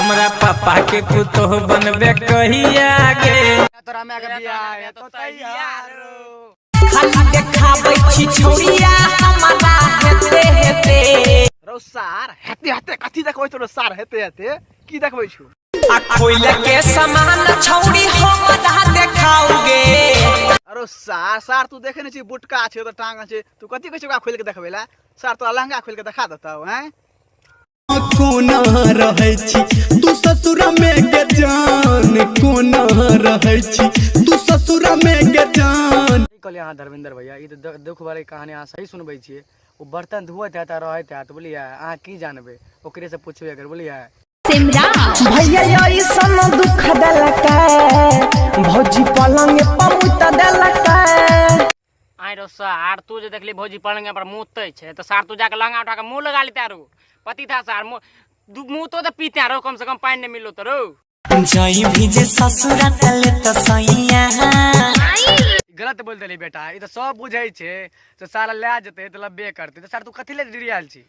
हमरा पापा के पुतोह बनबे कहिया गे। तोरा माय के बियाह हेतौ तैयार। खाली देखाबै छी छौड़िया हमरा हेते हेते। रौ सार हेते हेते कथी देखबै छौ? रौ सार हेते हेते की देखबै छौ? आ खोइल के समान छौड़ी हमरा देखाउगे। अरे सार सार तू देखे नहीं छी, बुटका छै तो टांग छै, तू कथी कहै छै ओकरा खोलि के देखबै ला? सार तोरा लहंगा खोलि के देखा देतौ हैं? कोना रहै छी तू ससुरा में के जान, कोना रहै छी तू ससुरा में के जान। की कहलियै अहाँ धर्मेंद्र भैया, ई तऽ दुख भरे कहानी अहाँ सही सुनबै छियै। ओ बर्तन धोअत हैत आ रहैत हैत, बुझलियै? अहाँ की जानबै, ओकरेसँ पुछबै अगर, बुझलियै? भैया ऐसन दुख देलकै, भौजी पलंग पमुत देलकै। आइ रो सार, तू जे देखली भौजी पलंग पर मुतै छै तऽ सार तू जाके लहंगा उठा के मुँह लगा लेते आरो पति था सार मुँह मुँह तो पीते आरो, कम से कम पानि नहीं मिलो तो रो। जई भीजे ससुरा तले त सैया। गलत बोल देली बेटा, ई तऽ सब बुझै छै से सारा लए जेतै तऽ लब्बे करतै, तऽ सार तू कथी लए डिरियाल छी?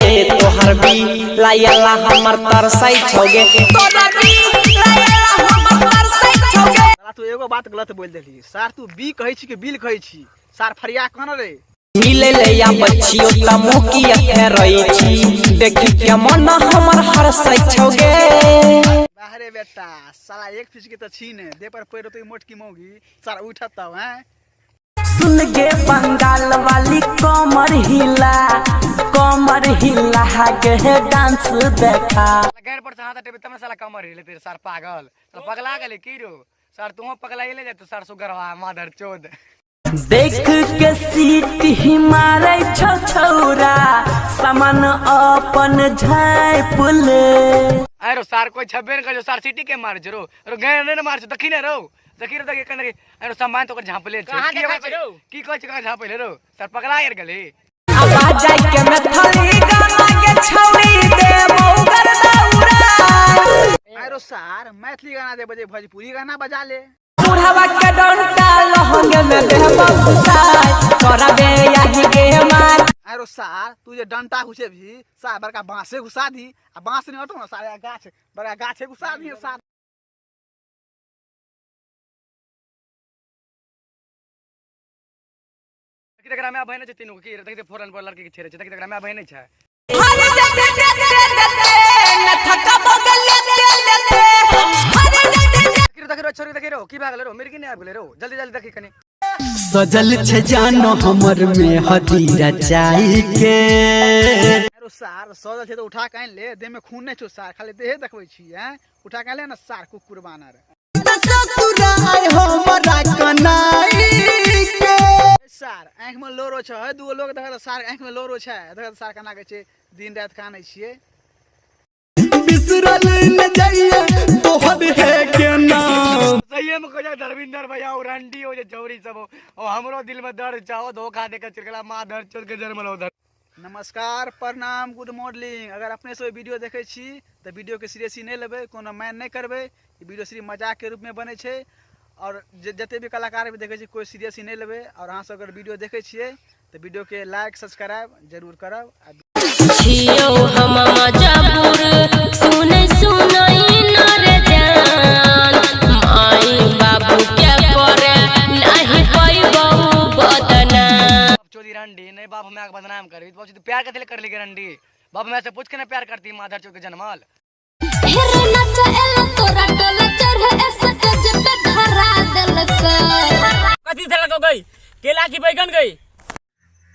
तोहर बी लायला हमर तरसै छौगे, तोरा बी लायला हमर तरसै छौगे। साला तू एगो बात गलत बोल देली सार, तू बी कहै छी कि बिल कहै छी सार? फरिया कन रे। मिले ले या बच्चियो त मुकिया फेरै छी, देखि के मन हमर हरसै छौगे। बाहरे बेटा, साला एक फीस के तो छी ने, देह पर पैर होतै मोटकी मौगी सार उठत तब हैं। सुन गे बंगाल वाली कमर हिला, कमर हिला के डांस देखा। गैर पर से हाथ हटेबै तब ने साला कमर हिलेतै। सार पागल, साला पगला गेलै की रो? सार तूहो पगलाइले जाय तू सार सुगरवा माधर चोद। देख के सीट ही मारै छौ छौरा, सामान अपन झाँप ले। अरे सार कोई छबे ने कर, सार सिटी के मार रो रो गैर नहीं ने मार छौ, देखी ने रो, देखी रो, देखी कने। अरे सामान तो ओकर झाँपले छै। कहाँ की देखै छै रौ? की कहै छै कहाँ झाँपले रो? सार पगला गेल गेली। आवाज जाय के मैथिली गाना के छौड़ी दे मौगर दौरा। आरो सार मैथिली गाना दे बजे भोजपुरी गाना बजा ले। बुढ़ावा के डंटा लहंग में देह बबुसाय करबे यही गे मार। आरो सार तू जे डंटा घुसे भी सार बड़का बांसे घुसा दी, आ बांस नहीं होतो ना सार, गाछ बड़का गाछे घुसा दी सार। देखी एकरा माय बहिन छै तीनू की, देखी फोरन पर लड़की के छेड़े छै, देखी एकरा माय बहिन छै। हरे जते जते जते न थकबो लेते लेते, हरे जते। देखी रो, देखी रो छोरी, देखी रो की भए गेलै रो? मिर्गी नहि आबि गेलै रो? जल्दी जल्दी देखी कनी। सजल छै जानो हमर में हदीरा चाय के। आरो सार सजल छै तो उठा के आनि ले, देह में खून नहीं छौ सार, खाली देहे देखबै छी हैं, उठा के आनि ले ना सार कुकुर बानर। ससुराल हमरा कनाई के। सार आँखि में लोरो छै, है दूगो लोग देखत सार आँखि में लोरो छै, देखत सार केना कहै छै दिन राति कानै छियै। बिसरल न जाइए तोहर है के नाम। सही में कह धर्मेंद्र भैया ओ रंडी हो जे छौरी सब हो, ओ हमरो दिल में दर्द चाहो धोखा देके चिरकला माधर चोद के जन्मल उधर। नमस्कार, प्रणाम, गुड मॉर्निंग। अगर अपने सब वीडियो देखै छी तऽ वीडियो के सीरियसली नहि लेबै, कोनो माइन नहि करबै, ई वीडियो सिर्फ मजाक के रूप में बनै छै और जते भी कलाकार भी देखै छी कोई सीरियसली नहि लेबै। और अहाँ सब अगर वीडियो देखै छियै तऽ वीडियो के लाइक सब्सक्राइब जरूर करब। छियौ हम मजबूर, सुनै सुनै न रे जान, माई बाबू के करे नाही पैबौ बदनाम। बाप चोदी रंडी, नहीं बाप माय के बदनाम करबी, बाप चोदी प्यार कथी ले करली गे रंडी? बाप माय से पूछ के ना प्यार करती माधर चोद के जनमल। हेरे नच एला तोरा टोला चढ़े स्टेज पे धरा देलकै। कथी देलकौ गई, केला की बैगन गई?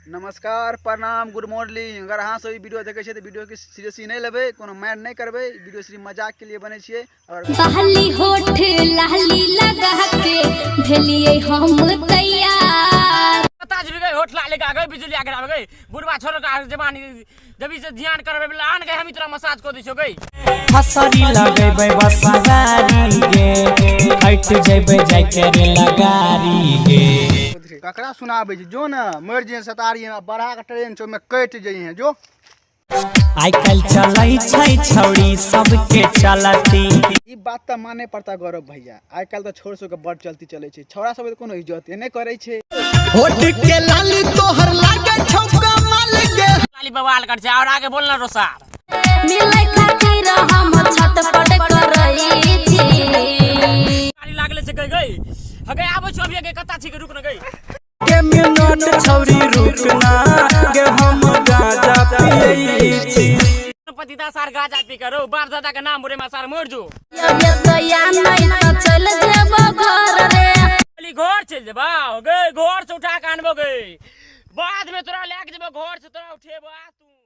नमस्कार, प्रणाम, गुड मॉर्निंग। अगर अहाँ सब ई वीडियो देखै छियै तऽ वीडियो के सीरियसली नहि लेबै, कोनो माइंड नहि करबै, ई वीडियो सिर्फ मजाक के लिए बनै छियै। और बहली होठ लाली लगा के भेलिए हम तैयार। पता जी गई होठ लाली लगा गई बिजली आगे आबे गई बुढ़वा छोड़ के जवानी जबी से ध्यान करबे बोले आन गए हम तोरा मसाज कर दै छौ गई। फसरी लगेबै बसवारी गे, हट जेबै जाय के रे लगारी गे। ककरा सुनाबै छी जो ने मरि जइहे सतारी, बढ़ा के ट्रेन छै ओहिमे कटि जइहे जो। आइ काल्हि चलै छै छौड़ी सबके चलती। ई बात तऽ माने पड़ता गौरव भैया, आइ काल्हि तऽ छोड़ सबके बड़ चलती चलै छै, छौड़ा सबके कोनो इज्जते नहि करै छै। होठ के लाली तोहर लागे छौ कमाल गे। लाली बवाल कर छै और आगे बोलना रोसार। मिलै खातिर हम छत कता छी रुक न गई। के मिनट छौरी रुकना गे, हम गांजा पियै छी। पतिता सार गाजा पी करो, बाप दादा के नाम बुरे में सार मर जो। ये तो या नहीं तो चल जेबो घर रे। बोली घर चल जेबा गे, घर से उठा के आनबो गे, बाद में तोरा लए के जेबो, घर से तोरा उठेबो आ तू।